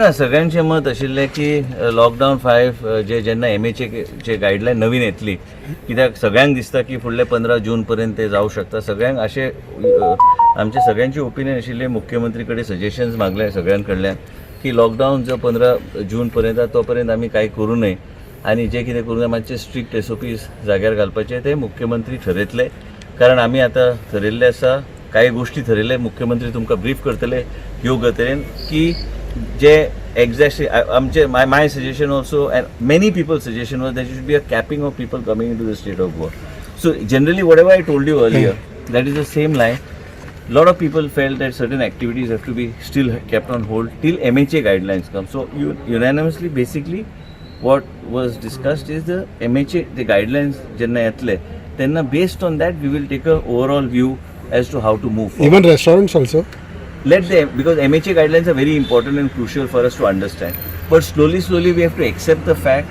ना, सगळ्यांचें मत आशिल्लें की लॉकडावन फायव जे जेन्ना एम एच चे गायडलायन नवीन येतली, कित्याक सगळ्यांक दिसता की फुडले 15 जून पर्यंत ते जावं शकता. सगळ्यांक अशें आमचे सगळ्यांचे ओपिनियन आशिल्लें, मुख्यमंत्री कडेन सजेशन्स मागले सगळ्यां कडल्यान की लॉकडावन जो 15 जून पर्यंत आहा, तो पर्यंत आमी कांय करूं नये आनी जे कितें करूं जाय मातशे स्ट्रिक्ट एसओपीज जाग्यार घालपाचे ते मुख्यमंत्री ठरयतले. कारण आमी आतां थरयल्लें आसा, कांय गोश्टी थरयल्ले, मुख्यमंत्री तुमकां ब्रीफ करतले योग्य तरेन की जे एग्जॅक्टली आमचे my suggestion also and many people suggestion was that should be a capping of people coming into the state of Goa. So generally, whatever I told you earlier, that is the same line. Lot of people felt that certain activities have to be still kept on hold till MHA guidelines come. So you, unanimously, basically, what was discussed is the MHA, the guidelines जेन्ना येतले तेन्ना based on that we will take a overall view as to how to move forward. Even restaurants also. Let them, because MHA guidelines are very important and crucial for us to understand. But slowly, slowly we have to accept the fact,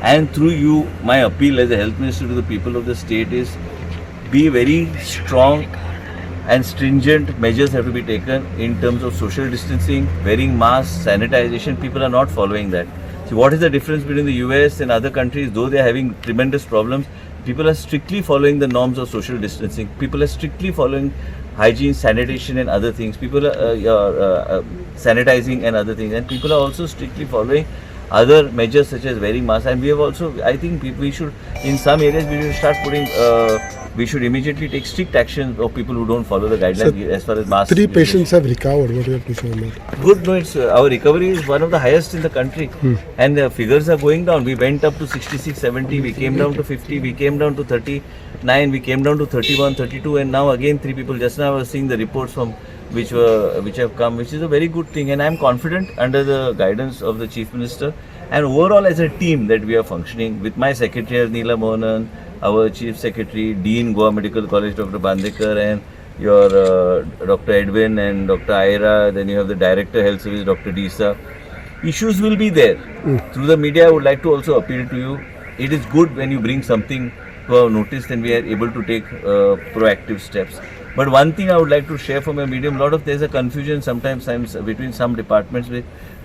and through you, my appeal as a health minister to the people of the state is be very strong and stringent measures have to be taken in terms of social distancing, wearing masks, sanitization. People are not following that. See, what is the difference between the US and other countries? Though they are having tremendous problems, people are strictly following the norms of social distancing. People are strictly following hygiene, sanitation, and other things. People are sanitizing and other things, and people are also strictly following other measures such as wearing masks. And we have also, I think, we should, in some areas, we should start putting. We should immediately take strict action of people who don't follow the guidelines as far as masks. Three patients have recovered. What do you have to say on that? Good, no, it's our recovery is one of the highest in the country, and the figures are going down. We went up to 66, 70, we came down to 50, we came down to 39, we came down to 31, 32, and now again three people. Just now I was seeing the reports from which have come, which is a very good thing, and I am confident under the guidance of the Chief Minister and overall as a team that we are functioning with my secretary Neela Mohanan, our Chief Secretary, Dean Goa Medical College Dr. Bandekar, and your Dr. Edwin and Dr. Ira, then you have the Director Health Service Dr. Disa. Issues will be there. Through the media, I would like to also appeal to you. It is good when you bring something to our notice, then we are able to take proactive steps. But one thing I would like to share from your medium, lot of there's a confusion sometimes between some departments.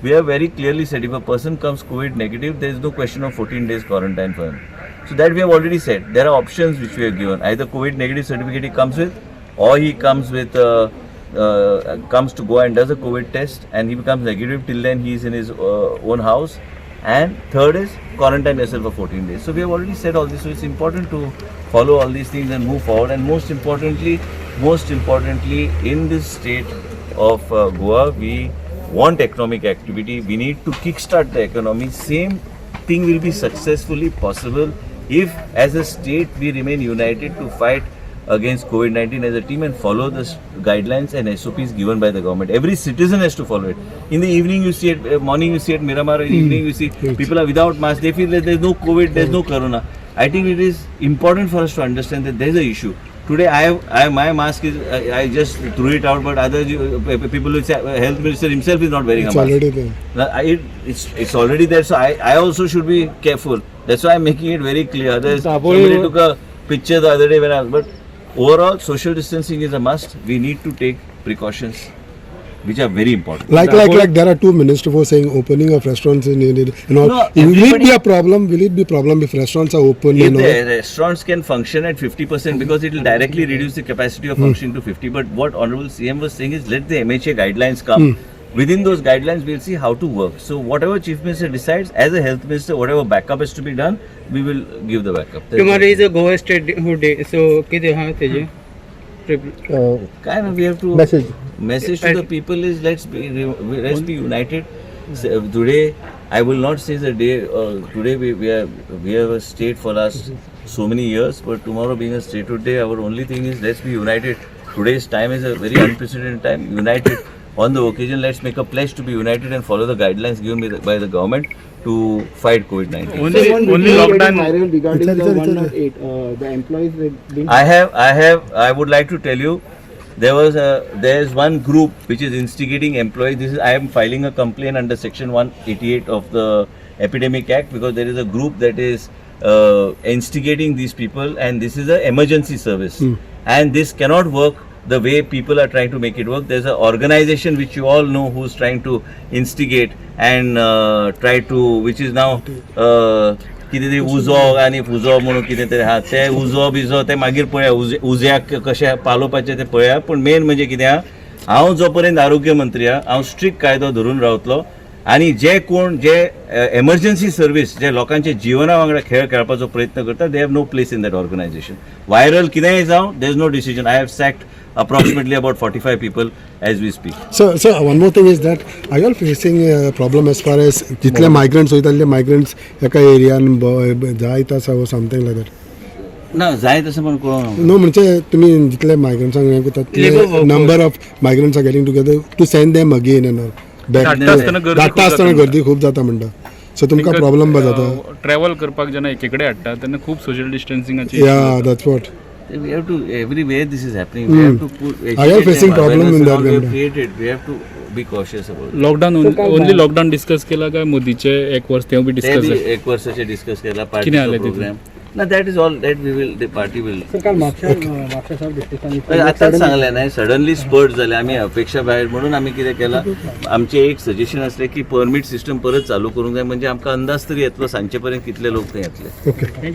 We have very clearly said if a person comes COVID negative, there is no question of 14 days quarantine for him. So that we have already said. There are options which we have given. Either COVID negative certificate he comes with, or he comes to Goa and does a COVID test and he becomes negative. Till then he is in his own house. And third is quarantine yourself for 14 days. So we have already said all this. So it's important to follow all these things and move forward. And most importantly, in this state of Goa, we want economic activity. We need to kickstart the economy. Same thing will be successfully possible if, as a state, we remain united to fight against COVID-19 as a team and follow the guidelines and SOPs given by the government. Every citizen has to follow it. In the evening, you see it, morning you see at Miramar, in the evening you see people are without mask. They feel that there's no COVID, there's no corona. I think it is important for us to understand that there's a issue. Today, I my mask is, I just threw it out, but other people will say, health minister himself is not wearing It's a mask. Already there. Now, it's already there, so I also should be careful. That's why I'm making it very clear. There's somebody took a picture the other day when I was, but overall, social distancing is a must. We need to take precautions, which are very important. Like there are two ministers who are saying opening of restaurants in all. No, Will it be a problem? Will it be problem if restaurants are open If and all? The restaurants can function at 50%, because it will directly reduce the capacity of functioning to 50. But what Honorable CM was saying is let the MHA guidelines come. Within those guidelines, we'll see how to work. So whatever Chief Minister decides, as a health minister, whatever backup is to be done, we will give the backup. Tomorrow is a Goa Statehood Day, so कितें आहा तेजें? Kind of we have to Message. Message to the people is let's be united. So, today I will not say the day, today we have a state for last so many years, but tomorrow being a statehood day, our only thing is let's be united. Today's time is a very unprecedented time. United on the occasion, let's make a pledge to be united and follow the guidelines given by the government to fight COVID-19. Only, One only video lockdown. Viral regarding Sir, the sir, sir. 108, the employees were being I would like to tell you, there is one group which is instigating employees. This is, I am filing a complaint under section 188 of the Epidemic Act because there is a group that is instigating these people, and this is an emergency service, and this cannot work. the way people are trying to make it work. There is a organization which you all know who is trying to instigate and try to, which is now कितें तरी उजो आनी फुजो म्हणून कितें तरी आहा, ते उजो बिजो ते मागीर पळया, उज्याक कशें पालोवपाचें तें पळया. पूण मेन म्हणजे कितें आहा, हांव जो पर्यंत आरोग्य मंत्री आहा हांव स्ट्रिक्ट कायदो धरून रावतलो आनी जे कोण जे एमर्जन्सी सर्वीस जे लोकांच्या जिवना वांगडा खेळ खेळपाचो प्रयत्न करता, they have no place in that organization. Viral कितेंय जावं, there is no decision. I have sacked approximately about 45 people as we speak. So, sir, one more thing is that are you all facing a problem as far as जितले migrants वयता तितले migrants एका एरियान जायत आसा or something like that? ना जाय तशें म्हण कळोंक नो, म्हणजे तुमी जितले मायग्रंट्सांक हें करता Labor तितले workforce. Number of migrants are getting together to send them again and all back. धाडटा आसतना गर्दी धाडटा खूब आसतना जाता. गर्दी खूब जाता म्हणटा, सो तुमकां प्रॉब्लम जाता. ट्रॅव्हल करपाक जेन्ना एकेकडे हाडटा तेन्ना खूब सोशल डिस्टन्सिंगाची या, that's what. We have to, everywhere this is happening. We have to put Are you educate facing them, problem awareness in and that all we have way? created. We have to be cautious about it. Lockdown, only lockdown discuss केला काय मोदीचे एक वर्स तें बी ते discuss बी जालें? एक वर्साचे discuss केला. कितें पार्टीचो आलें तितून? प्रोग्राम ना, that is all that we will, the party will. Sir, काल म्हापशा म्हापशा साव डिस्ट्रिक्टान आतांच सांगलें न्हय, सडनली स्पर्ट जाले, आमी अपेक्षा भायर म्हणून आमी कितें केलां, आमचें एक सजेशन आसलें की परमीट सिस्टम परत चालू करूंक जाय, म्हणजे आमकां अंदाज तरी येतलो सांजचे पर्यंत कितले लोक थंय येतले. ओके.